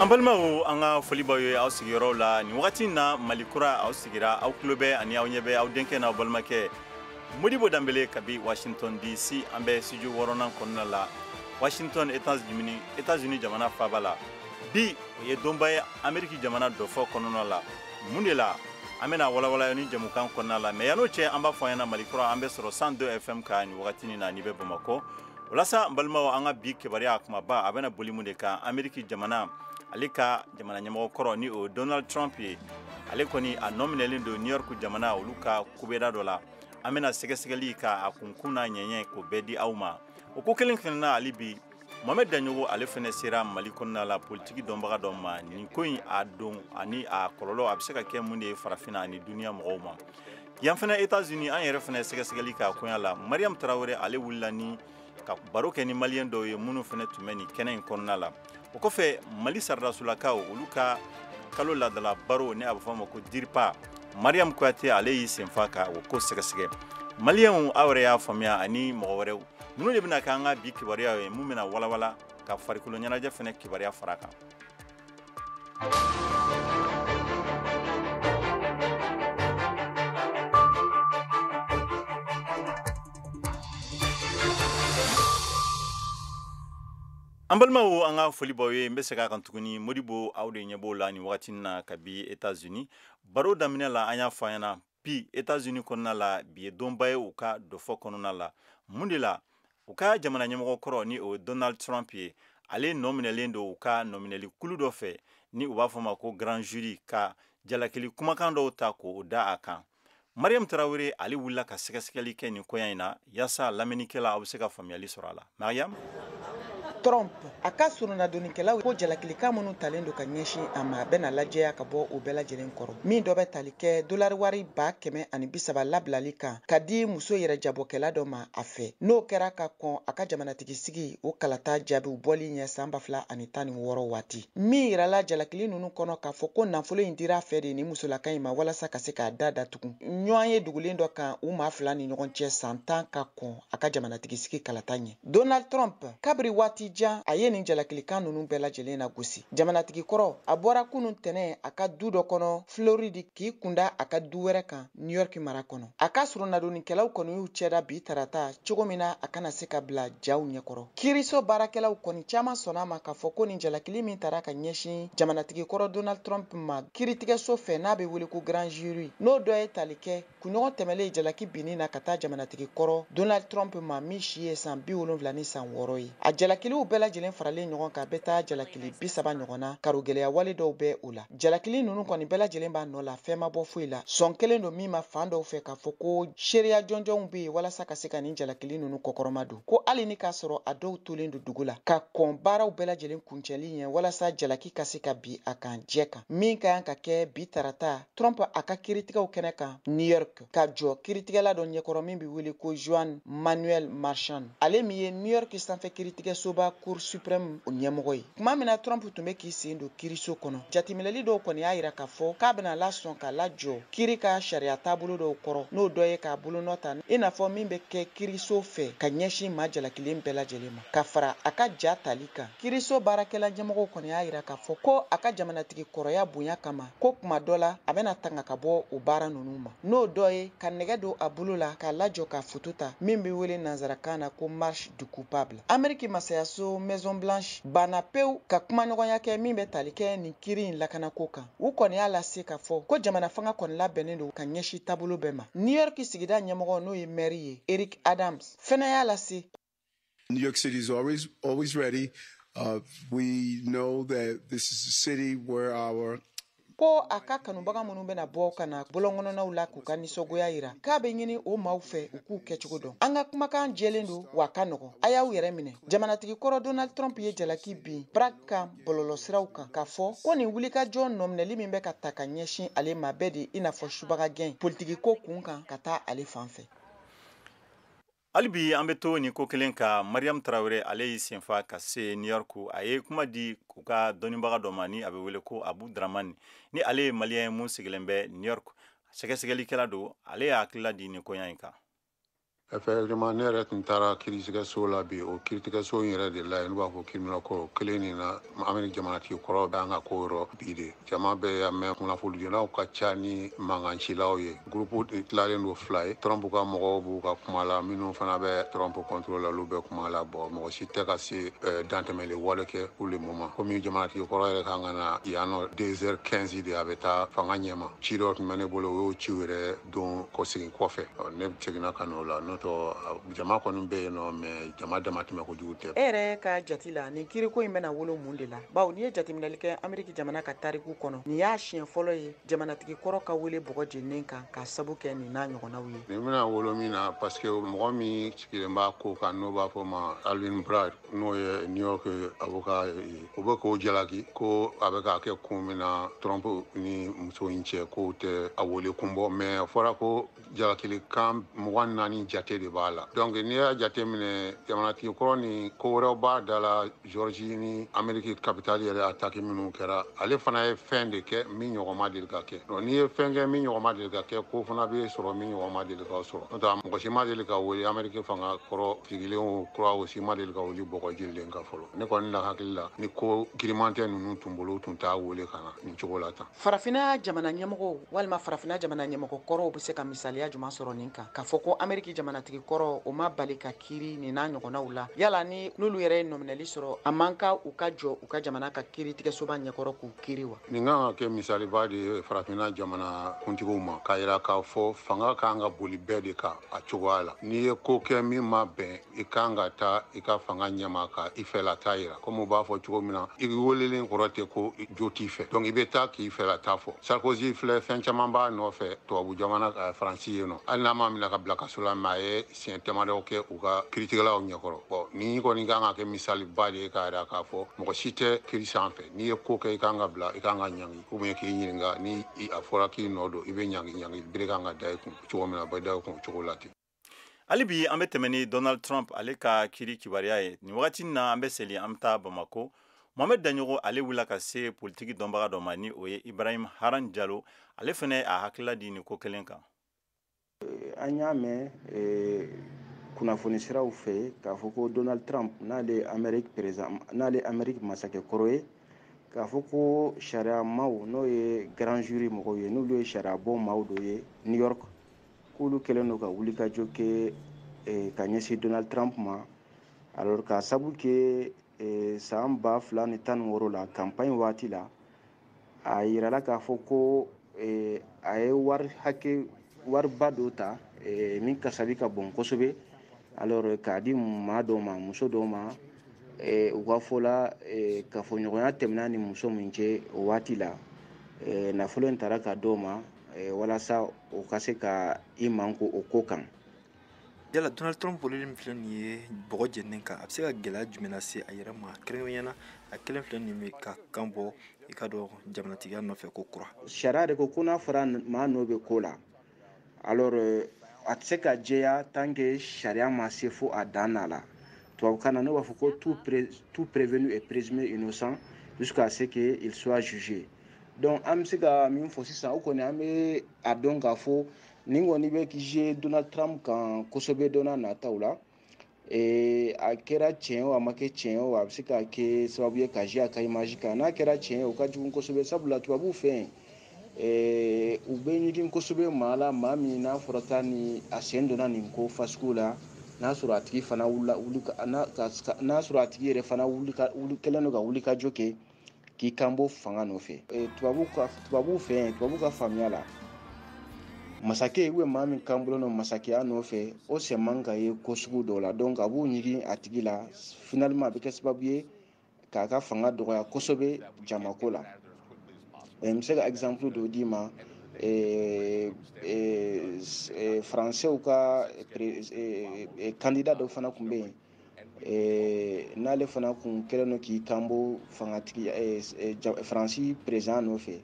An balimaw, an ka foli b'aw ye aw sigiyɔrɔw la nin wagati in na. Mali Kura, aw sigira, aw tulo bɛ ani aw ɲɛ bɛ aw denkɛ n'aw balimakɛ Modibo Danbele kabi Washington DC. An bɛ studio wɔɔrɔnan kɔnɔna la, Washington, États-Unis, États-Unis jamana faaba la. Bi, o ye donba ye Amérique jamana dɔfɔ kɔnɔna la. Mun de la, an bɛna walawala ni jamukan kɔnɔna la. Mais yan'o cɛ, an b'a fɔ an ɲɛna, Mali Kura, an bɛ sɔrɔ 102 FM kan nin wagati na n'i bɛ Bamakɔ. Walasa n balimaw, an ka bi kibaruya kumaba, a bɛna boli mun de kan? Amérique jamana, ale ka jamana ɲɛmɔgɔ kɔrɔ, ni o Donald Trump ye, ale kɔni a nɔ minɛlen don New York jamana, olu ka kubeda dɔ la. An bɛna sɛgɛsɛgɛli ka a kunkun n'a ɲɛɲɛ k'o bɛɛ di aw ma. O ko kelen fana na, hali bi Mohamed Daɲogo, ale fana sera Mali kɔnɔna la, politiki dɔnbaga dɔ ma. Nin ko in, a don ani a kɔlɔlɔ, a bɛ se ka kɛ mun de ye farafinna ani duniya mɔgɔw ma? Yan fana États-Unis, an yɛrɛ fana sɛgɛsɛgɛli k'a koɲa la. Mariam Tarawele, ale wulila ni ka baro kɛ ni Maliyɛn dɔw ye minnu fana tun bɛ nin kɛnɛ in kɔnɔna la. O kɔfɛ, Mali saradasolakaw, olu ka kalo ladala baro, ni a bɛ fɔ a ma ko DIRPA, Mariam Kuyate, ale y'i senfa ka o ko sɛgɛsɛgɛ. Maliyɛnw, aw yɛrɛ y'a faamuya, ani mɔgɔ wɛrɛw, ninnu de bɛna k'an ka bi kibaruyaw ye, mun bɛna walawala ka farikolo ɲɛnajɛ fana kibaruya fara kan. An balimaw, an ka foli b'aw ye. N bɛ segin a kan tuguni, Modibo, aw de ɲɛ b'o la nin wagati na kabi États-Unis. Baro daminɛ la, an y'a fɔ an ɲɛna, bi États-Unis kɔnɔna la, bi ye donba ye u ka dɔfɔ kɔnɔna la. Mun de la? U ka jamana ɲɛmɔgɔ kɔrɔ, ni o ye Donald Trump ye, ale nɔ minɛlen don u ka nɔminɛli kulu dɔ fɛ, ni u b'a fɔ ma ko grand jury, ka jalakili kumakan dɔw ta k'o da a kan. Mariam Tarawele, ale wulila ka sɛgɛsɛgɛli kɛ nin koɲa in na, yaasa lamɛnnikɛla, aw bɛ se ka faamuyali sɔrɔ a la. Mariam. Trump a ka soronadonnikɛlaw ko jalakilikan minnu talen don ka ɲɛsin a ma, a bɛna lajɛya ka bɔ o bɛɛ lajɛlen kɔrɔ, min dɔ bɛ tali kɛ dolari wari 130,000 labilali kan ka di muso yɛrɛ jabɔkɛla dɔ ma a fɛ, n'o kɛra ka kɔn a ka jamanatigi sigi o kalata jaabiw bɔli ɲɛ san 2016 waati. Min yirala jalakili ninnu kɔnɔ k'a fɔ ko nafolo in dira a fɛ de ni musolaka in ma walasa ka se k'a da datugu ɲɔgɔn ye dugulen dɔ kan u maa fila ni ɲɔgɔn cɛ san 10 ka kɔn a ka jamanatigi sigi kalata ɲɛ. Donald Trump, kabiri waati jan, a ye nin jalakilikan ninnu bɛɛ lajɛlen na gosi. Jamanatigi kɔrɔ, a bɔra kunun tɛnɛ a ka du dɔ kɔnɔ Floridi k'i kunda a ka du wɛrɛ kan New York mara kɔnɔ. A ka soronadonnikɛlaw kɔni y'u cɛda bi tarata cogo min na a kana se ka bila jaw ɲɛkɔrɔ. Kiiriso baarakɛlaw kɔni caman sɔnna a ma k'a fɔ ko nin jalakili min tara ka ɲɛsin jamanatigi kɔrɔ Donald Trump ma kiiritigɛso fɛ, n'a bɛ wele ko grand jury, n'o dɔ ye tali kɛ kunɲɔgɔn tɛmɛlen jalaki binni na ka taa jamanatigi kɔrɔ Donald Trump ma, min si ye san 76 ye. A jalakiliw bɛɛ lajɛlen faralen ɲɔgɔn kan bɛ taa jalakili 30 ɲɔgɔn na. Karogɛlɛya wale dɔw bɛ o la. Jalakili ninnu kɔni bɛɛ lajɛlen b'a nɔ la, fɛn ma bɔ foyi la. Sɔn kelen don min ma fan dɔw fɛ k'a fɔ ko seereya jɔnjɔnw bɛ yen walasa ka se ka nin jalakili ninnu kɔkɔrɔma don, ko hali ni k'a sɔrɔ a dɔw tolen don dugu la ka kɔn baaraw bɛɛ lajɛlen kuncɛli ɲɛ walasa jalaki ka se ka bi a kan jɛ kan, min ka kan ka kɛ bi tarata Trump a ka kiiritigɛw kɛnɛ kan New York, ka jɔ kiiritigɛla dɔ ɲɛkɔrɔ min bɛ wele ko Juan Manuel Merchan, ale min ye New York sanfɛ kiiritigɛsoba Cour suprême o ɲɛmɔgɔ ye. Tuma min na Trump tun bɛ k'i sen don kiiriso kɔnɔ, jateminɛli dɔw kɔni y'a yira k'a fɔ k'a bɛna lasɔn ka lajɔ kiiri ka sariya taabolo dɔw kɔrɔ, n'o dɔ ye k'a bolonɔ ta i n'a fɔ min bɛ kɛ kiiriso fɛ ka ɲɛsin maa jalakilen bɛɛ lajɛlen ma, ka fara a ka ja tali kan. Kiiriso baarakɛla ɲɛmɔgɔw kɔni y'a yira k'a fɔ ko a ka jamanatigi kɔrɔya bonya kama, ko kuma dɔ la a bɛna tanga ka bɔ o baara ninnu ma, n'o dɔ ye ka nɛgɛ don a bolo la k'a lajɔ ka foto ta, min bɛ wele nanzarakan na ko marche du coupable. Ameriki masayaso Maison Blanche banna pewu ka kumaɲɔgɔnya kɛ min bɛ tali kɛ nin kiiri in lakanako kan. U kɔni y'a lase k'a fɔ ko jamana fanga kɔni labɛnnen don ka ɲɛsin taabolo bɛɛ ma. New York sigida ɲɛmɔgɔ, n'o ye maire ye, Eric Adams, fɛnɛ y'a lase. New York City is always, always ready. We know that this is a city where our ko a ka kanubaga minnu bɛna bɔ ka na bɔlɔnkɔnɔnaw la k'u ka nisɔngoya yira, k'a bɛ ɲini o maaw fɛ u k'u kɛcogo dɔn. An ka kumakan jɛlen don wa ka nɔgɔn, a y'aw yɛrɛ minɛ. Jamanatigi kɔrɔ Donald Trump ye jalaki bin Bragg kan bɔlɔlɔsiraw kan k'a fɔ ko nin wulikajɔ nɔminɛli min bɛ ka ta ka ɲɛsin ale ma bɛɛ de i n'a fɔ subaga gɛn politiki ko kun kan ka taa ale fan fɛ. Hali bi an bɛ to nin ko kelen ka. Mariam Tarawele, ale y'i senfa ka se New York. A ye kuma di u ka dɔnnibaga dɔ ma, ni a bɛ wele ko Abu Dramani, ni ale ye Maliyɛn mun sigilen bɛ New York, sɛgɛsɛgɛlikɛla don. Ale y'a hakilila di nin koɲa in kan. Effectivement, ne yɛrɛ tun taara kiiritigɛso la bi. O kiiritigɛso in yɛrɛ de la yen, n'u b'a fɔ criminal court kelen nin na, Amérique jamanatigi kɔrɔ b'an ka ko yɔrɔ bi de. Jama bɛ yan mɛ, kunnafonidilaw ka ca ni mankancilaw ye. Groupe tilalen don fila ye. Trump ka mɔgɔw b'u ka kuma la, minnu fana bɛ Trump contre la, olu bɛ kuma la. Bɔn, mɔgɔ si tɛ ka se dantɛmɛli wale kɛ pour le moment. Komi jamanatigi kɔrɔ yɛrɛ kan ka na yan nɔ 2h15 de, a bɛ taa fanga ɲɛma. Ci dɔ tun bɛ ne bolo, o y'o ciw yɛrɛ don kɔsegin kɔfɛ, ne seginna ka n'o la. N'o tɛ, jama kɔni bɛ yen nɔ, mɛ jama dama tɛmɛ kojugu tɛ. E yɛrɛ ka jati la, nin kiriko in bɛna wolo mun de la? Bawo n'i ye jateminɛli kɛ Ameriki jamana ka tariku kɔnɔ, nin y'a siɲɛ fɔlɔ ye jamanatigi kɔrɔ ka wele bɔgɔ jeninen kan k'a sabu kɛ nin n'a ɲɔgɔnnaw ye. Nin bɛna wolo min na, parce que mɔgɔ min sigilen b'a ko kan, n'o b'a fɔ ma Alvin Bragg, n'o ye New York avocat ye, o bɛ k'o jalaki ko a bɛ k'a kɛ kun min na Trump ni muso in cɛ, k'o tɛ a wele kun bɔ. Mɛ a fɔra ko jalakili kan 24 jate de b'a la. Donc n'i y'a jate minɛ, jamanatigi kɔrɔ ni ko wɛrɛw b'a da la, Georgie ni Amérique capitale yɛrɛ attaque minnu kɛra, ale fana ye fɛn de kɛ min ɲɔgɔn ma deli ka kɛ. Donc n'i ye fɛn kɛ min ɲɔgɔn ma deli ka kɛ, ko fana bɛ sɔrɔ min ɲɔgɔn ma deli ka sɔrɔ. N'o tɛ, mɔgɔ si ma deli ka wele Amérique fanga kɔrɔ sigilen o kura o, si ma deli ka wuli bɔgɔ jirilen kan fɔlɔ. Ne kɔni la hakili la, ni ko giriman tɛ ninnu tun bolo, tun t'a wele ka na nin cogo la tan. Farafinna jamana ɲɛmɔgɔw walima farafinna jamana ɲɛmɔgɔ kɔrɔw bɛ se ka misaliya jumɛn sɔrɔ nin kan, k'a fɔ ko Ameriki jamanatigi kɔrɔ, o ma bali ka kiiri nin n'a ɲɔgɔnnaw la? Yala ni n'olu yɛrɛ ye nɔminɛli sɔrɔ, a man ka u ka jɔ u ka jamana ka kiiritigɛsoba ɲɛkɔrɔ k'u kiiri wa? Nin kan ka kɛ misaliba de ye farafinna jamana kuntigiw ma, k'a yira k'a fɔ fanga kan ka boli bɛɛ de kan a cogoya la. N'i ye ko kɛ min ma bɛn, i kan ka taa i ka fanga ɲɛma ka i fɛla ta yira. Komi u b'a fɔ cogo min na, i welelen kɔrɔ tɛ ko jo t'i fɛ. Donc i bɛ taa k'i fɛla ta fɔ. Sarkozy filɛ, fɛn caman b'a nɔfɛ tubabu jamana Faransi yen nɔ. Hali n'a ma minɛ ka bila kaso la, mɛ a ye siɲɛ damadɔ kɛ u ka kiritigɛlaw ɲɛkɔrɔ. Bɔn, ni kɔni kan ka kɛ misaliba de ye k'a yira k'a fɔ mɔgɔ si tɛ kiri sanfɛ. N'i ye ko kɛ, i kan ka bila, i kan ka ɲangi, ou bien k'i ɲininka. Ni a fɔra k'i nɔ don, i bɛ ɲangi. Ɲangi bere kan ka da i kun cogo min na, a bɛ da i kun o cogo la ten. Hali bi an bɛ tɛmɛ ni Donald Trump ale ka kiri kibaruya ye. Nin wagati na, an bɛ seli, an bɛ taa Bamako. Mohamed Daɲɔgɔ, ale wulila ka se politiki dɔnbaga dɔ ma, ni o ye Ibrahim Haran Jalo. Ale fɛnɛ a hakilila di nin ko kelen kan. An y'a mɛn kunnafoni siraw fɛ k'a fɔ ko Donald Trump, n'ale Amérique président, n'ale Amérique masakɛ kɔrɔ ye, k'a fɔ ko sariya maaw, n'o ye grand jury mɔgɔw ye, n'olu ye sariya bɔ maaw dɔ ye New York, k'olu kɛlen don ka wulikajɔ kɛ ka ɲɛsin Donald Trump ma. Alors, k'a sabu kɛ san 2016 la, campagne waati la, a yirala k'a fɔ ko a ye wari hakɛ, wariba dɔ ta min kasabi ka bon kosɛbɛ, alors k'a di maa dɔw ma, muso dɔw ma. U ka fɔ la, kafoɲɔgɔnya tɛmɛna ni muso min cɛ o waati la, nafolo in taara ka d'o ma walasa o ka se ka i manko o ko kan. Yala Donald Trump weleli min filɛ nin ye bɔgɔ jeninen kan, a bɛ se ka gɛlɛya jumɛn lase a yɛrɛ ma, kɛrɛnkɛrɛnnenya la a kelen filɛ nin bɛ ka kan bɔ, i ka dɔn, jamanatigiya nɔfɛ ko kura? Sariya de ko ko n'a fɔra maa n'o bɛ ko la, alors a tɛ se ka jɛya tant que sariya ma se fo a dan na la. Tubabukan na, n'o b'a fɔ ko tout prévenu est présumé innocent jusqu'à ce qu'il soit jugé. Donc an bɛ se ka min fɔ sisan, o kɔni, an bɛ a dɔn k'a fɔ nin kɔni bɛ jouer Donald Trump kan kosɛbɛ don n'a nataw la. A kɛra tiɲɛ o, a ma kɛ tiɲɛ o, a bɛ se ka kɛ sababu ye ka jouer a ka image kan. N'a kɛra tiɲɛ ye, o ka jugu kosɛbɛ, sabula tubabuw fɛ yen, u bɛ ɲigin kosɛbɛ maa la, maa min n'a fɔra k'a ni a sen donna nin ko fasugu la, n'a sɔrɔ a tigi fana wulila wuli n'a sɔrɔ a tigi yɛrɛ fana wuli ka wuli kɛlen don ka wuli ka jɔ kɛ k'i kan bɔ fanga nɔfɛ. Tubabuw fɛ yen, tubabuw ka faamuya la, masakɛ ou maa min kan bolo masakɛya nɔfɛ, o sɛ man ka ye ko sugu dɔw la. Donc a b'u ɲigin a tigi la. Finalement, a bɛ kɛ sababu ye k'a ka fanga dɔgɔya kosɛbɛ jamako la. N bɛ se ka exemple dɔ d'i ma. Faransɛw ka candidat dɔ fana tun bɛ yen, n'ale fana kun kɛlen don k'i kanbɔ fangatigi Faransi président nɔfɛ.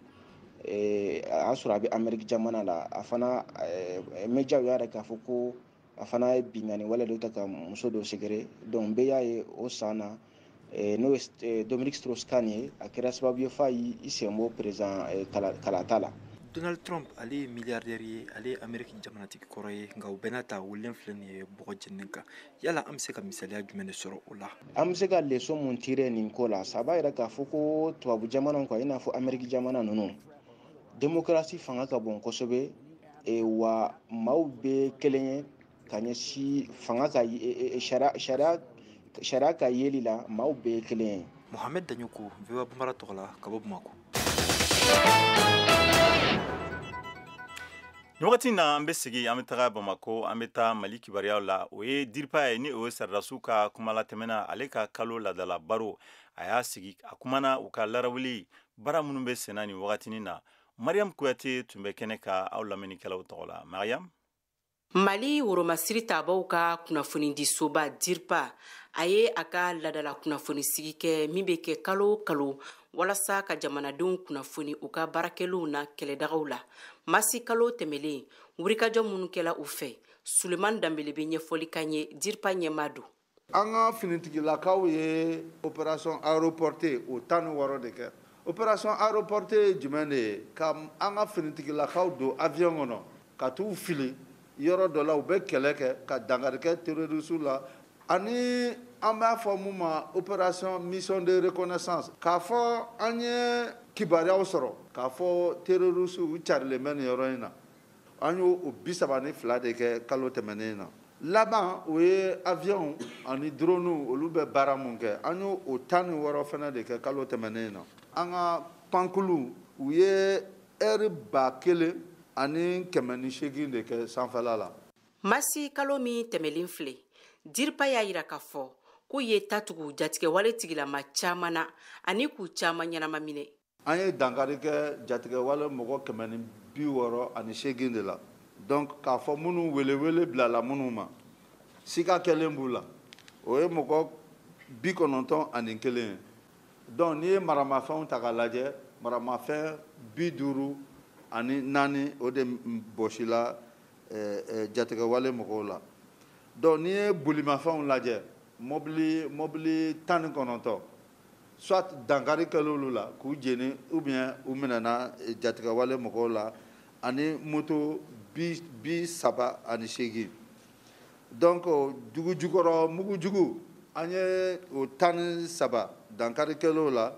A y'a sɔrɔ a bɛ Amérique jamana la. A fana, médiaw y'a yɛrɛ k'a fɔ ko a fana ye binkanni wale dɔ ta ka muso dɔ sɛgɛrɛ. Donc bɛɛ y'a ye o san na, n'o ye Dominique Strauss-Kahn ye, a kɛra sababu ye f'a y'i sen bɔ président kalata la. Donald Trump, ale ye milliardaire ye, ale ye Amérique jamanatigi kɔrɔ ye, nka o bɛɛ n'a ta wulilen filɛ nin ye bɔgɔ jeninen kan. Yala an bɛ se ka misaliya jumɛn de sɔrɔ o la? An bɛ se ka leçon mun tirer nin ko la? Ça b'a yira k'a fɔ ko tubabu jamanaw kan, i n'a fɔ Amérique jamana ninnu, démocratie fanga ka bon kosɛbɛ, wa maaw bɛɛ kelen ye ka ɲɛsin fanga ka sariya ka yeli la, maaw bɛɛ ye kelen ye. Mohamed Dagnoko, VOA Bambara tɔgɔ la, ka bɔ Bamakɔ. Nin wagati na, an bɛ segi, an bɛ taga Bamako, an bɛ taa Mali kibaruyaw la. O ye DIRPA ye, ni o ye sɔrɔdasiw ka kumalatɛmɛna, ale ka kalo ladala baro, a y'a sigi, a kumana u ka larawuli baara minnu bɛ senna nin wagatinin na. Mariam Kuyate tun bɛ kɛnɛ ka aw lamɛnnikɛlaw tɔgɔ la. Mariam. Mali woromasiri tabaw ka kunnafonidisoba DIRPA, a ye a ka ladala kunnafoni sigi kɛ min bɛ kɛ kalo o kalo walasa ka jamanadenw kunnafoni u ka baarakɛlenw na kɛlɛdagaw la. Masi kalo tɛmɛlen, wulikajɔ minnu kɛla u fɛ, Suleman Danbele bɛ ɲɛfɔli kan ye, DIRPA ɲɛmaa don. An ka finitigilakaw ye opération aéroportée o 16 de kɛ. Opération aéroportée ye jumɛn de ye? Ka an ka finitigilakaw don avion kɔnɔ ka t'u fili yɔrɔ dɔ la, u bɛ kɛlɛ kɛ ka dankari kɛ terroriste la. Ani an b'a fɔ mun ma opération mission de reconnaissance, k'a fɔ an ye kibaruyaw sɔrɔ k'a fɔ terroriste u carilen bɛ nin yɔrɔ in na. An y'o o 32 de kɛ kalo tɛmɛnen na. Laban, o ye avion ani drone, olu bɛ baara mun kɛ, an y'o o 16 fana de kɛ kalo tɛmɛnen na. An ka pankulu, u ye heure 1108 de kɛ sanfɛla la. Masi kalo min tɛmɛlen filɛ, DIRPA y'a yira k'a fɔ k'u ye tatugu jatigɛwale tigilama caman na ani k'u caman ɲɛnama minɛ. An ye dankari kɛ jatigɛwale mɔgɔ 168 de la. Donc k'a fɔ minnu welewele bilala minnu ma, sika kɛlen b'u la, o ye mɔgɔ 91 ye. Donc n'i ye maramafɛnw ta k'a lajɛ, maramafɛn 54, o de bɔsila jatigɛwale mɔgɔw la. Donc n'i ye bolimafɛnw lajɛ, mɔbili 19, soit dankari kɛlen la k'u jeni, ou bien u minɛna jatigɛwale mɔgɔw la, ani moto 38. Donc dugu jukɔrɔ mugujugu, an ye o 13 dankari kɛlenw la.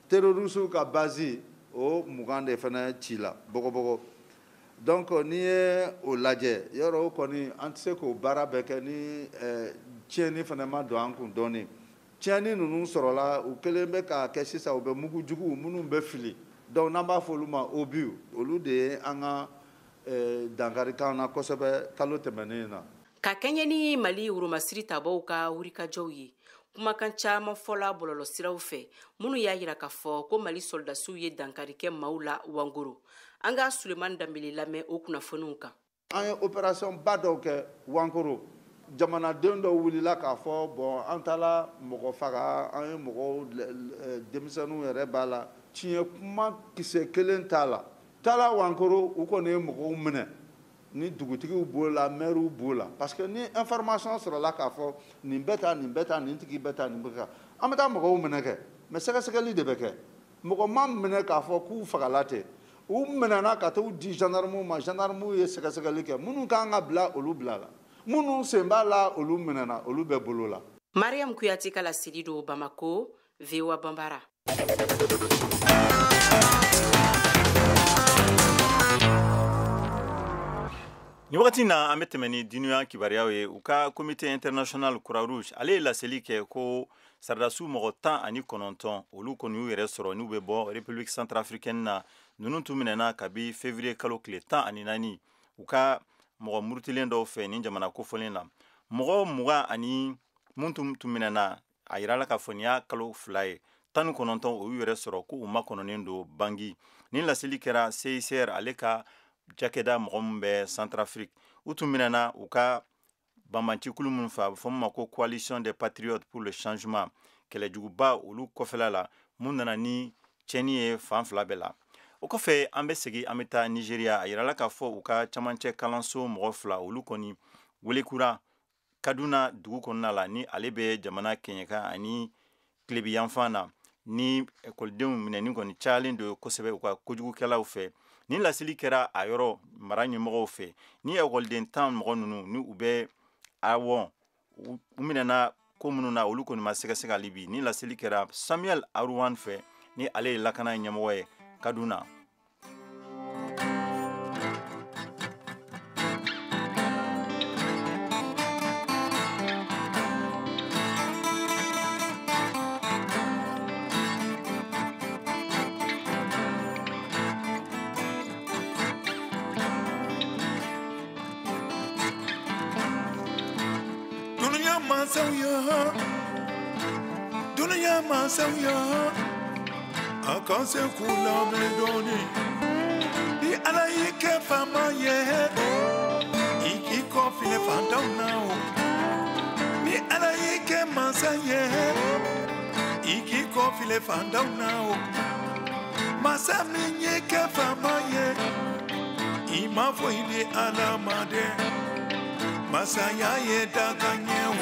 Terroriste ka base, o 20 de fana ci la bɔgɔbɔgɔ. Donc n'i ye o lajɛ, yɔrɔ o kɔni, an tɛ se k'o baara bɛɛ kɛ ni tiɲɛni fana ma don an kun dɔɔni. Tiɲɛni ninnu sɔrɔla, u kɛlen bɛ k'a kɛ sisan, u bɛ mugujugu minnu bɛ fili, donc n'an b'a fɔ olu ma obus, olu de ye an ka dankari k'an na kosɛbɛ kalo tɛmɛnen na. Ka kɛɲɛ ni Mali woromasiri tabaw ka wulikajɔw ye, kumakan caman fɔla bɔlɔlɔsiraw fɛ minnu y'a yira k'a fɔ ko Mali sɔrɔdasiw ye dankari kɛ maaw la Wangoro. An ka Suleman Danbele lamɛn o kunnafoniw kan. An ye opération ba dɔw kɛ Wankoro. Jamanaden dɔw wulila k'a fɔ bon, an taala mɔgɔ faga, an ye mɔgɔw, denmisɛnninw yɛrɛ b'a la. Tiɲɛ kuma kisɛ kelen t'a la. Taala Wankoro, u kɔni ye mɔgɔw minɛ, ni dugutigiw b'o la, maires b'o la, parce que ni information sɔrɔla k'a fɔ nin bɛ taa, nin bɛ taa, nin tigi bɛ taa, nin bɛ taa, an bɛ taa mɔgɔw minɛ kɛ, mais sɛgɛsɛgɛli de bɛ kɛ. Mɔgɔ ma minɛ k'a fɔ k'u fagala ten. U minɛna ka t'u di gendarmew ma, gendarmew ye sɛgɛsɛgɛli kɛ, minnu kan ka bila, olu bilala, minnu sen b'a la, olu minɛna, olu bɛ bolo la. Mariam Kuyate ka laseli don Bamako, VOA Bambara. Ni wagati na, an bɛ tɛmɛ ni dunuya kibaruyaw ye. U ka Comité international Croix Rouge, ale ye laseli kɛ ko sɔrɔdasiw mɔgɔ 19, olu kɔni y'u yɛrɛ sɔrɔ n'u bɛ bɔ République centrafricaine na. Ninnu tun minɛna kabi février kalo tile 14 u ka mɔgɔ murutilen dɔw fɛ nin jamana kofɔlen na. Mɔgɔ 20 ani mun tun minɛna, a yirala k'a fɔ nin y'a kalo 2 ye, 19, o y'u yɛrɛ sɔrɔ ko u makɔnɔnen don Bangi. Nin laseli kɛra CICR ale ka cakɛda mɔgɔ min bɛ Centrafrique. U tun minɛna u ka banbancikulu minnu fɛ, a bɛ fɔ min ma ko Coalition des patriotes pour le changement, kɛlɛjuguba olu kɔfɛla la, mun nana ni tiɲɛni ye fan fila bɛɛ la. O kɔfɛ, an bɛ segin, an bɛ taa Nigéria. A yirala k'a fɔ u ka camancɛ kalanso mɔgɔ fila, olu kɔni welekura Kaduna dugu kɔnɔna la, ni ale bɛ jamana kɛɲɛka ani tilebi yanfan na, ni ekɔlidenw minɛni kɔni cayalen don kosɛbɛ u ka kojugukɛlaw fɛ. Nin laseli kɛra a yɔrɔ mara ɲɛmɔgɔw fɛ. Ni ekɔliden 10 mɔgɔ ninnu ni u bɛ awɔ u minɛna ko minnu na, olu kɔni ma sɛgɛsɛgɛ hali bi. Ni laseli kɛra Samuel Aruwan fɛ, ni ale ye lakana ɲɛmɔgɔ ye Kaduna. Dunuya masaw ya, a kan se k'u lamɛn dɔɔni. Ni Ala y'i kɛ faama ye, i k'i kɔ filɛ fantanw na o. Ni Ala y'i kɛ masa ye, i k'i kɔ filɛ fantanw na o. Masa min y'i kɛ faama ye, i ma foyi di Ala ma dɛ. Masaya ye dakan ye o.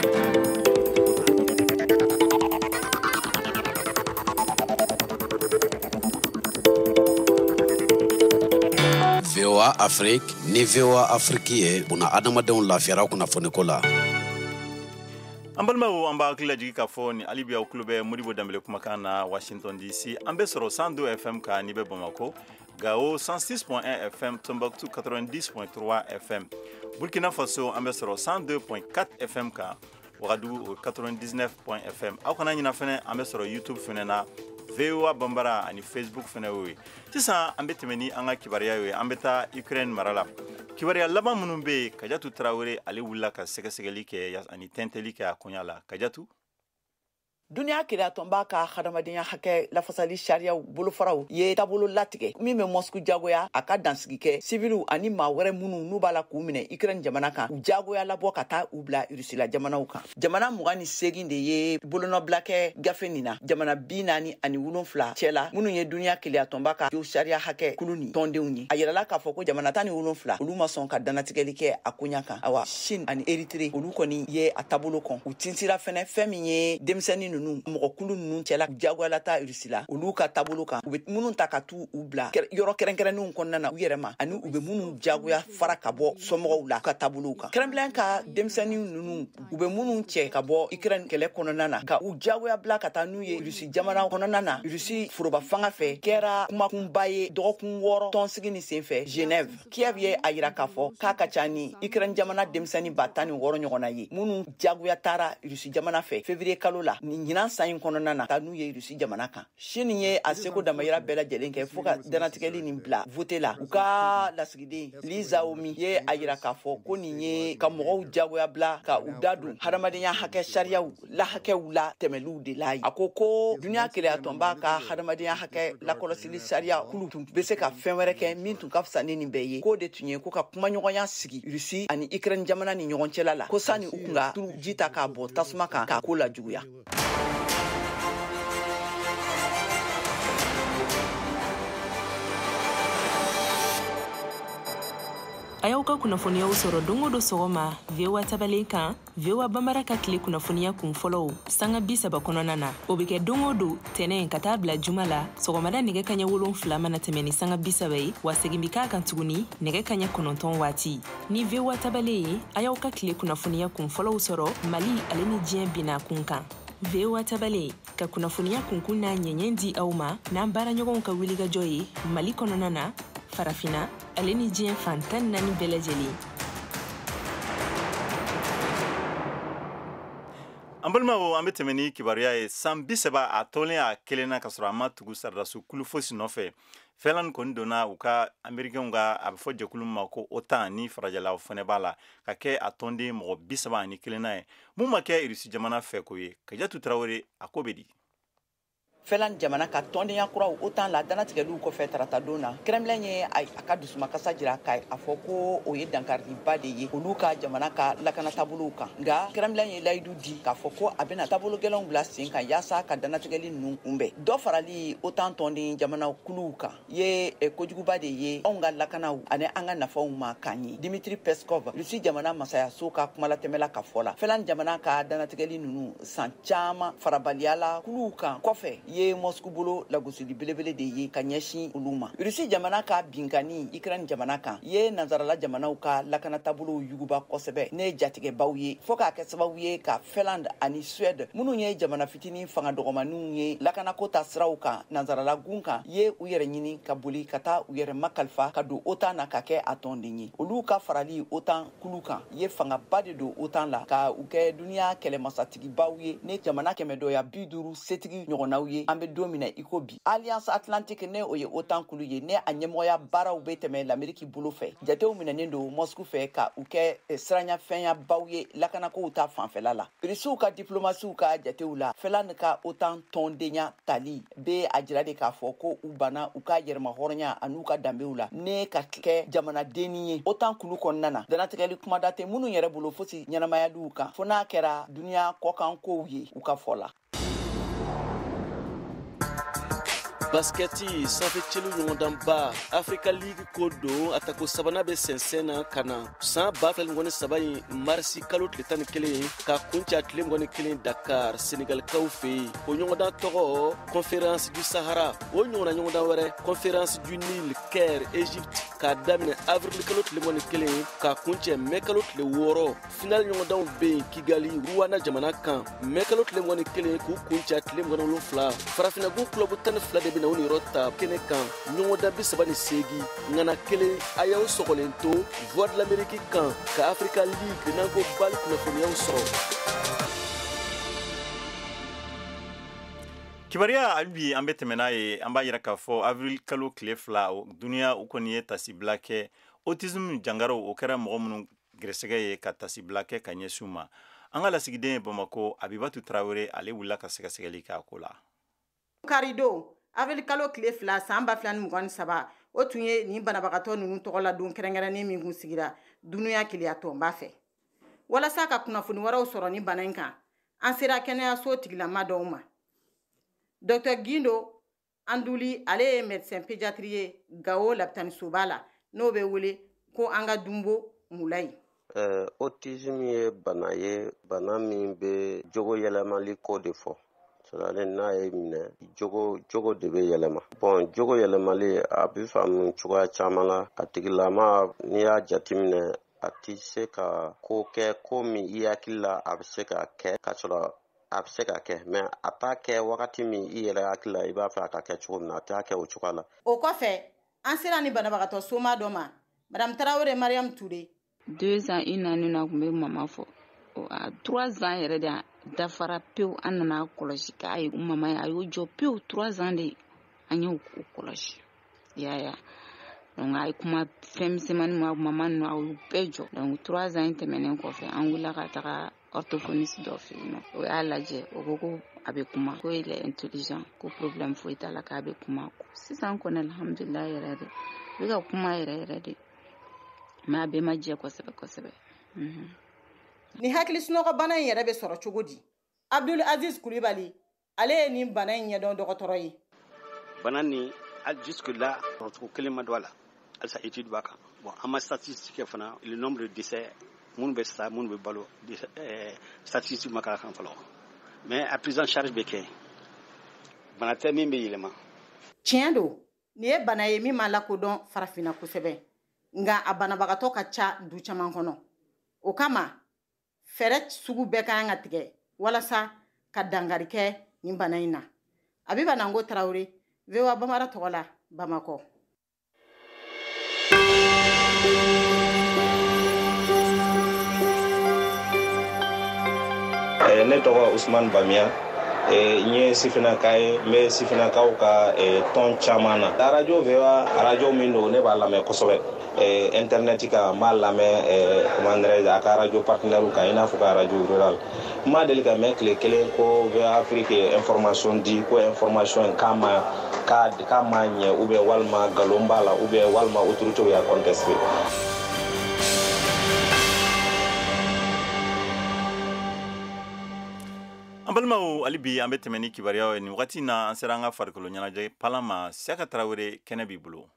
VOA Afrique ni VOA Afrique ye buna adamadenw lafiyara kunnafoniko la. An balimaw, an b'a hakili lajigin k'a fɔ ni hali bi aw tulo bɛ Modibo Danbele kumakan na Washington DC. An bɛ sɔrɔ 102 FM kan n'i bɛ Bamako, Gao 106.1 FM, Tombouctou 90.3 FM. Burkina Faso, an bɛ sɔrɔ 102.4 FM kan, Ouagadougou 99 FM. Aw kana ɲina fɛnɛ, an bɛ sɔrɔ YouTube fɛnɛ na, VOA Bambara, ani Facebook fɛnɛ y'o ye. Sisan an bɛ tɛmɛ ni an ka kibaruya ye. An bɛ taa Ukraine mara la. Kibaruya laban minnu bɛ yen, Kajatu Tarawele ale wulila ka sɛgɛsɛgɛli kɛ ani tɛntɛli kɛ a koɲa la. Kajatu. Duniya keleyatɔnba ka hadamadenya hakɛ lafasali sariyaw bolofaraw ye taabolo latigɛ min bɛ Moscou jagoya a ka dansigi kɛ siviliw ani maa wɛrɛ minnu n'u b'a la k'u minɛ Ukraine jamana kan, u jagoya labɔ ka taa u bila Rusila jamanaw kan. Jamana 28 de ye bolonɔbila kɛ gafe nin na, jamana 47 cɛla minnu ye duniya keleyatɔnba ka jo sariya hakɛ kulu ni tɔndenw ye. A yirala k'a fɔ ko jamana 17 olu ma sɔn ka dannatigɛli kɛ a koɲa kan. Awa, Chine ani Eritrea olu kɔni ye a taabolo kɔn. U tinsira fɛnɛ fɛn min ye denmisɛnnin ninnu mɔgɔkulu ninnu cɛla jagoyala ta Rusila olu ka taabolo kan, u bɛ minnu ta ka t'u u bila yɔrɔ kɛrɛnkɛrɛnnenw kɔnɔna na u yɛrɛ ma, ani u bɛ minnu jagoya fara ka bɔ somɔgɔw la u ka taabolow kan. Kremlin ka denmisɛnnin ninnu u bɛ minnu cɛ ka bɔ Ukraine kɛlɛ kɔnɔna na ka u jagoya bila ka taa n'u ye Rusi jamana kɔnɔna na, Rusi foroba fanga fɛ, kɛra kumakunba ye dɔgɔkun 6 tɔnsigi ni senfɛ Genève. Kiev ye a yira k'a fɔ k'a ka ca ni Ukraine jamana denmisɛnnin 16,000 ɲɔgɔnna ye minnu jagoya taara Rusi jamana fɛ février kalo la ni ɲinan san in kɔnɔna na taa n'u ye Rusi jamana kan. Chine ye a seko damayira bɛɛ lajɛlen kɛ fo ka dannatigɛli nin bila vote la. U ka lasigiden Li Zaomi ye a yira k'a fɔ ko nin ye ka mɔgɔw jagoya bila ka u da don hadamadenya hakɛ sariyaw la hakɛw la tɛmɛliw de la. A ko ko duniya keleyatɔnba ka hadamadenya hakɛ lakɔlɔsili sariya kulu tun bɛ se ka fɛn wɛrɛ kɛ min tun ka fisa ni nin bɛɛ ye, k'o de tun ye ko ka kumaɲɔgɔnya sigi Rusi ani Ukraine jamana ni ɲɔgɔn cɛla la, ko sani u kun ka turu ji ta k'a bɔn tasuma kan k'a ko lajuguya. A y'aw ka kunnafoniyaw sɔrɔ don o don sɔgɔma VOA tabalen kan, VOA Bambara ka tile kunnafoniya kun fɔlɔw sanga 30 kɔnɔna na. O bɛ kɛ don o don tɛnɛn ka taa bila juma la sɔgɔmada nɛgɛ kaɲɛ 7 mana tɛmɛ ni sanga 30 ye, wa segin bɛ k'a kan tuguni nɛgɛ kaɲɛ 9 waati. Ni VOA tabalen ye, a y'aw ka tile kunnafoniya kun fɔlɔw sɔrɔ Mali ale ni diɲɛ binna kun kan. VOA tabalen ka kunnafoniya kunkun n'a ɲɛɲɛ di aw ma n'an baaraɲɔgɔnw ka wulikajɔ ye Mali kɔnɔna na, Farafina ale ni diɲɛ fan 14 bɛɛ lajɛlen. An balimaw, an bɛ tɛmɛ ni kibaruya ye. San 30 a tɔlen a kelen na ka sɔrɔ a ma tugu sɔrɔdasi kulu fosi nɔfɛ. Finlande kɔni donna u ka Américains ka, a bɛ fɔ jɛkulu min ma ko OTAN, ni farajɛlaw fɛnɛ b'a la, ka kɛ a tɔnden mɔgɔ 31nan ye. Mun ma kɛ Rusi jamana fɛ ko ye. Kajatu Tarawele, a ko bɛ di? Finlande jamana ka tɔndenya kuraw OTAN la dannatigɛliw kɔfɛ taratadon na, Kremlin ye a ka dusumakasa jira k'a fɔ ko o ye dankariba de ye olu ka jamana ka lakana taabolow kan. Nka Kremlin ye layidu di k'a fɔ ko a bɛna taabolo gɛlɛnw bila sen kan yaasa ka dannatigɛli ninnu kunbɛn. Dɔ farali OTAN tɔnden jamana kuluw kan ye kojuguba de ye anw ka lakanaw ani an ka nafaw ma k'an ye. Dimitri Peskov, Rusi jamana masayaso ka kumalatɛmɛla ka fɔ la, Finlande jamana ka dannatigɛli ninnu san caman farabaliya la kuluw kan kɔfɛ ye Moscou bolo lagosili belebele de ye ka ɲɛsin olu ma. Rusi jamana ka binkanni Ukraine jamana kan ye nansarala jamanaw ka lakanatabolow yuguba kosɛbɛ ne jatigɛbaw ye, fɔɔ k'a kɛ sababu ye ka Finlande ani Suède, minnu ye jamana fitinin fanga dɔgɔmaninw ye lakanako ta siraw kan nansarala gun kan, ye u yɛrɛ ɲini ka boli ka taa u yɛrɛ makalifa ka don OTAN na ka kɛ a tɔnden ye. Olu ka farali OTAN kulu kan ye fangaba de don OTAN la ka u kɛ duniya kɛlɛmasatigibaw ye ne jamana 150 setigi ɲɔgɔnnaw ye an bɛ don min na i ko bi. Alliance Atlantique, ne o ye OTAN kulu ye, ne a ɲɛmɔgɔya baaraw bɛ tɛmɛ l'Amérique bolo fɛ, jatew minɛnen don Moscou fɛ ka u kɛ siranyafɛnyabaw ye lakanakow ta fanfɛla la. Irisiw ka diplomasiw ka jatew la, Finlande ka OTAN tɔndenya tali bɛ a jira de k'a fɔ ko u banna u ka yɛrɛmahɔrɔnya an'u ka danbew la ne ka kɛ jamanadenni ye OTAN kulu kɔnɔna na. Dantigɛli kumada tɛ minnu yɛrɛ bolo fosi ɲɛnamayaliw kan, fo n'a kɛra duniya kɔkan kow ye u ka fɔ la. Baskɛti sanfɛ celu ɲɔgɔndanba Africa League ko don, a tako sabanan bɛ sɛnsɛn na ka na san 2023 in marisi kalo tile 11 ka kuncɛ tile 21 Dakar, Senegalikaw fɛ yen. O ɲɔgɔndan tɔgɔ Conférence du Sahara. O ɲɔgɔnna ɲɔgɔndan wɛrɛ Conférence du Nil, Caire, Égypte, k'a daminɛ avril kalo tile 21 ka kuncɛ mɛ kalo tile 6. Final ɲɔgɔndanw bɛ yen Kigali, Rwanda jamana kan, mɛ kalo tile 21 k'u kuncɛ tile 27. Farafinnagun club 12 de bɛna o niyɔrɔ ta kɛnɛ kan, ɲɔgɔndan 38 ŋana kelen. A y'aw sɔgɔlen to Voix de l'Amérique kan ka Africa League n'an ko bali kunnafoniyaw sɔrɔ. Kibaruya hali bi an bɛ tɛmɛ n'a ye. An b'a yira k'a fɔ avril kalo tile 2, duniya u kɔni ye tasibila kɛ autisme jangaraw, o kɛra mɔgɔ minnu gɛrɛsɛgɛ ye, ka tasibila kɛ ka ɲɛsin u ma. An ka lasigiden ye Bamakɔ, Abibatu Tarawele, ale wulila ka sɛgɛsɛgɛli kɛ a ko la. Karidon avril kalo tile 2 san 2023, o tun ye nin banabagatɔ ninnu tɔgɔ la don kɛrɛnkɛrɛnnen min kun sigira duniya keleya tɔnba fɛ. Walasa ka kunnafoni wɛrɛw sɔrɔ ni bana in kan, an sera kɛnɛyaso tigilama dɔw ma. Dr Gindo Anduli, ale ye médecin pédiatre ye Gawo lapitanisoba la, n'o bɛ wele ko an ka Dunbo Mulayi. Autisme ye bana ye, bana min bɛ jogo yɛlɛmali ko de fɔ. C'est-à-dire n'a ye minɛ, jogo de bɛ yɛlɛma. Bon, jogo yɛlɛmali a bɛ faamu cogoya caman la. A tigilama, n'i y'a jateminɛ, a ti se ka ko kɛ ko min i hakili la a bɛ se ka kɛ, k'a sɔrɔ a bɛ se ka kɛ, mais a t'a kɛ wagati min i yɛrɛ hakili la i b'a fɛ a ka kɛ cogo min na, a t'a kɛ o cogoya la. O kɔfɛ, an sera ni banabagatɔ soma dɔ ma, Madame Tarawele Mariam Touré. 2 ans, une année na kun bɛ mama fɔ. 3 ans yɛrɛ de dafara pewu, an nana kɔlɔsi k'a ye mama ye, a y'o jɔ pewu. 3 ans de an y'o kɔlɔsi, i y'a ye. Donc a ye kuma fɛn misɛnmanin ma mama ninnu, a y'u bɛɛ jɔ. Donc 3 ans in tɛmɛnen kɔfɛ, an wulila ka taga orthophoniste dɔ fɛ yen nɔ. O y'a lajɛ, o ko ko a bɛ kuma, ko il est intelligent, ko problème foyi t'a la, k'a bɛ kuma. Sisan kɔni alhamdulilayi yɛrɛ de, a bɛ ka kuma yɛrɛ yɛrɛ de, mais a bɛɛ ma jɛ kosɛbɛ kosɛbɛ. Ni hakili sunɔgɔbana in yɛrɛ bɛ sɔrɔ cogo di? Abdul Aziz Kulibali, ale ye nin bana in ɲɛdɔn dɔgɔtɔrɔ ye. Bana nin, jusque là sɔrɔcogo kelen ma don a la, halisa étude b'a kan. Bon, an ma statistique kɛ fana, le nombre de décès, minnu bɛ sa, minnu bɛ balo, statistique ma k'a kan fɔlɔ, mais a prise en charge bɛ kɛ. Bana tɛ min bɛ yɛlɛma. Tiɲɛ don, nin ye bana ye min ma lakodɔn farafinna kosɛbɛ, nka a banabagatɔ ka ca du caman kɔnɔ. O kama, fɛɛrɛ sugu bɛɛ ka kan ka tigɛ walasa ka dankari kɛ nin bana in na. Abiba Nango Tarawele, VOA Bamara tɔgɔ la, Bamakɔ. Ne tɔgɔ Usman Bamiya, n ye sifinnaka ye, n bɛ sifinnakaw ka tɔn caman na. Arajo VOA, arajo min don, ne b'a lamɛn kosɛbɛ. Internet kan, n b'a lamɛn, comment dirais-je, a ka arajo partenaire kan, i n'a fɔ ka arajo rural. N ma deli ka mɛn tile kelen ko VOA Afrique ye information di, ko information in k'a ma ɲɛ, ou bien walima nkalon b'a la, ou bien walima autorité y'a contesté. An balimaw, hali bi an bɛ tɛmɛ ni kibaruyaw ye. Nin wagati na, an sera an ka farikolo ɲɛnajɛ palan ma. Siyaka Tarawele, kɛnɛ b'i bolo.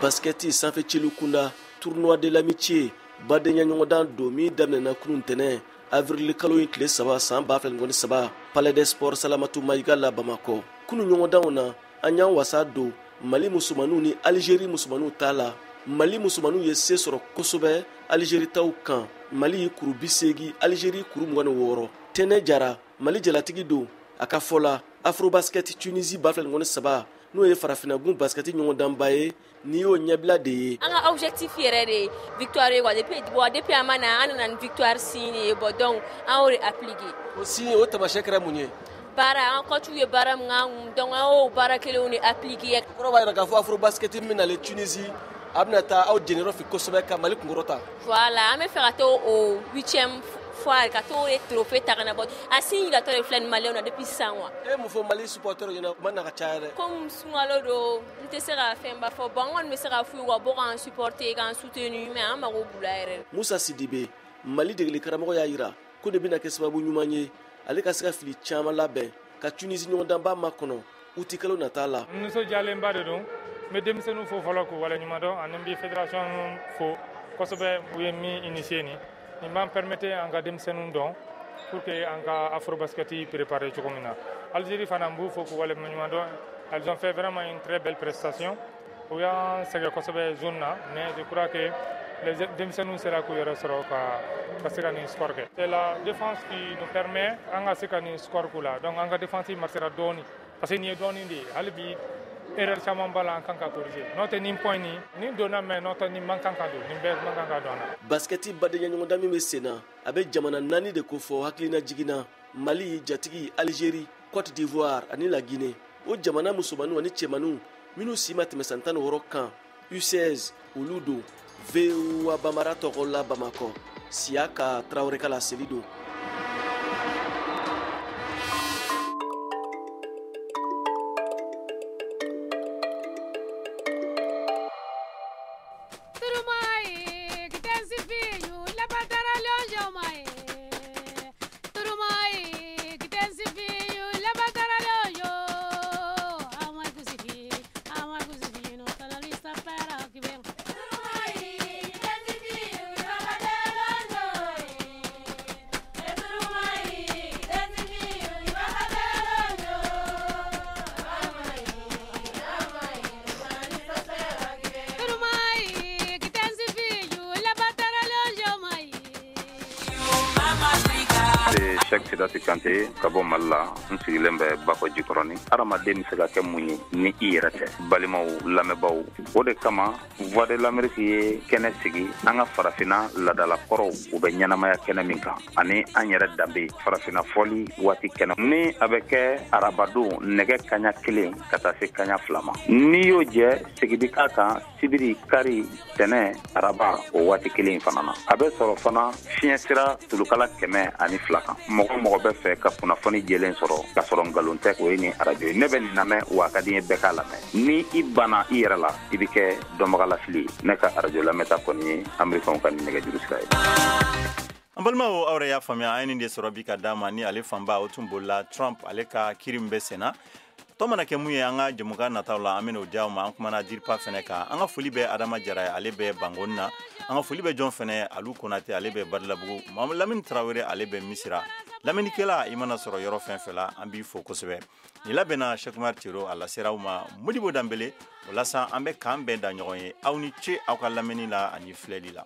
Baskɛti sanfɛ celu kunda, tournoi de l'amitié, badenya ɲɔgɔndan don min daminɛna kunun tɛnɛ avril kalo in tile 3 san 2023 Palais des Sports Salamatu Mayiga la Bamakɔ. Kunun ɲɔgɔndanw na, an y'an wasa don Mali musomaninw ni Algérie musomaninw ta la. Mali musomaninw ye se sɔrɔ kosɛbɛ Algérie taw kan. Mali kuru 80, Algérie kuru 26. Tɛnɛ Jara, Mali jalatigi don, a ka fɔ la Afrobasket Tunisie 2023, n'o ye farafinnagun basketi ɲɔgɔndanba ye, n'i y'o ɲɛbila de ye. An ka objectif yɛrɛ de ye victoire ye quoi. Depuis an ma na, an nana ni victoire signe ye. Bon, donc an y'o de appliquer. O signe, o taamasiyɛn kɛra mun ye? Baara, an coach ye baara min k'an kun, donc an y'o baara kelenw de appliquer. O kɔrɔ b'a jira k'a fɔ Afrobasket min nalen Tunisie, a bɛna taa aw jeniyɔrɔ fin kosɛbɛ ka Mali kunkɔrɔta. Voilà, an bɛ fɛ ka taa o 8e fois, ka t'o trophée ta ka na bɔ. A signe yiratɔ de filɛ nin Maliyɛnw na depuis sisan quoi. E ye mun fɔ Mali supporters ɲɛna? U ma na ka caya dɛ. Comme sunkalo don, n tɛ se ka fɛnba fɔ. Bon, an kɔni bɛ se ka f'u ye u ka bɔ k'an supporter, k'an soutenir, mais an mago b'u la yɛrɛ. Musa Sidibe, Mali degeli karamɔgɔ, y'a jira ko de bɛna kɛ sababu ɲuman ye ale ka se ka fili caman labɛn ka Tunisie ɲɔgɔndanba makɔnɔ uti kalo nata la. N nisɔndiyalenba de don. N bɛ denmisɛnninw fo fɔlɔ k'u waleɲuman dɔn, ani n bɛ fédération fo kosɛbɛ, u ye min initier nin. Nin b'an permettre an ka denmisɛnninw dɔn pour que an ka Afrobasket préparer cogo min na. Algérie fana, n b'u fo k'u waleɲuman dɔn. Elles ont fait vraiment une très belle prestation. U y'an sɛgɛn kosɛbɛ zone na, mais je crois que les denmisɛnninw sera k'u yɛrɛ sɔrɔ ka se ka nin score kɛ. C'est la défense qui nous permet an ka se ka nin score k'u la. Donc an ka défense marchera dɔɔni, parce que nin ye dɔɔni de ye. Hali bi erreur caman b'a la, an kan ka corriger. N'o tɛ, nin point nin donna, mais n'o tɛ, nin man kan ka don, nin bɛɛ man kan ka don an na. Baskɛti badenya ɲɔgɔndan min bɛ sen na, a bɛ jamana 4 de kofɔ hakilina jiginna: Mali jatigi, Algérie, Côte d'Ivoire ani la Guinée. O jamana musomaninw ani cɛmaninw minnu si ma tɛmɛ san 16 kan, U16, olu don. VOA Bamara tɔgɔ la Bamakɔ, Siyaka Tarawele ka laseli don. Kante ka bɔ Mali la, n sigilen bɛ Bakɔ Jikɔrɔni. Hadamaden bɛ se ka kɛ mun ye ni i yɛrɛ tɛ? Balimaw, lamɛnbaaw, o de kama Voix de l'Amérique ye kɛnɛ sigi an ka farafinna ladalakɔrɔw, u bɛ ɲɛnamaya kɛnɛ min kan, ani an yɛrɛ danbe farafinna fɔli waati kɛnɛ ni a bɛ kɛ arabadon nɛgɛ kaɲa 1 ka taa se kaɲa 2 ma. N'i y'o jɛ, segin bi k'a kan sibiri, kari, tɛnɛ, araba, o waati kelen fana na. A bɛ sɔrɔ fana fiɲɛ sira tulukala 102 kan. Mɔgɔ mɔgɔ bɛ fɛ ka kunnafoni jɛlen sɔrɔ k'a sɔrɔ nkalon tɛ, o ye nin arajo ye. Ne bɛ nin lamɛn, wa a ka di n ye bɛɛ k'a lamɛn. Ni i banna i yɛrɛ la, i bɛ kɛ dɔnbagalafili ye. Ne ka arajo lamɛnta kɔni ye Amerikɛnw ka nin nɛgɛjuru sira ye. An balimaw, aw yɛrɛ y'a faamuya, an ye nin de sɔrɔ bi ka d'a ma. Ni ale fanba, o tun bolila Trump ale ka kiri min bɛ sen na. Tɔ mana kɛ mun ye, an ka jɛmukan nataw la, an bɛn'o di aw ma. An kumana DIRPA fɛnɛ kan. An ka foli bɛ Adama Jara ye, ale bɛ Bangoni na. An ka foli bɛ jɔn fɛnɛ? Alu Konate, ale bɛ Badilabugu. Mahamadu Lamini Tarawele, ale bɛ Misira. Lamɛnnikɛla, i mana sɔrɔ yɔrɔ fɛn fɛn la, an b'i fo kosɛbɛ. Nin labɛnna Cheikh Umar Tero, a lasera aw ma Modibo Danbele. O la sa, an bɛ k'an bɛn da ɲɔgɔn ye. Aw ni ce aw ka lamɛnni la ani filɛli la.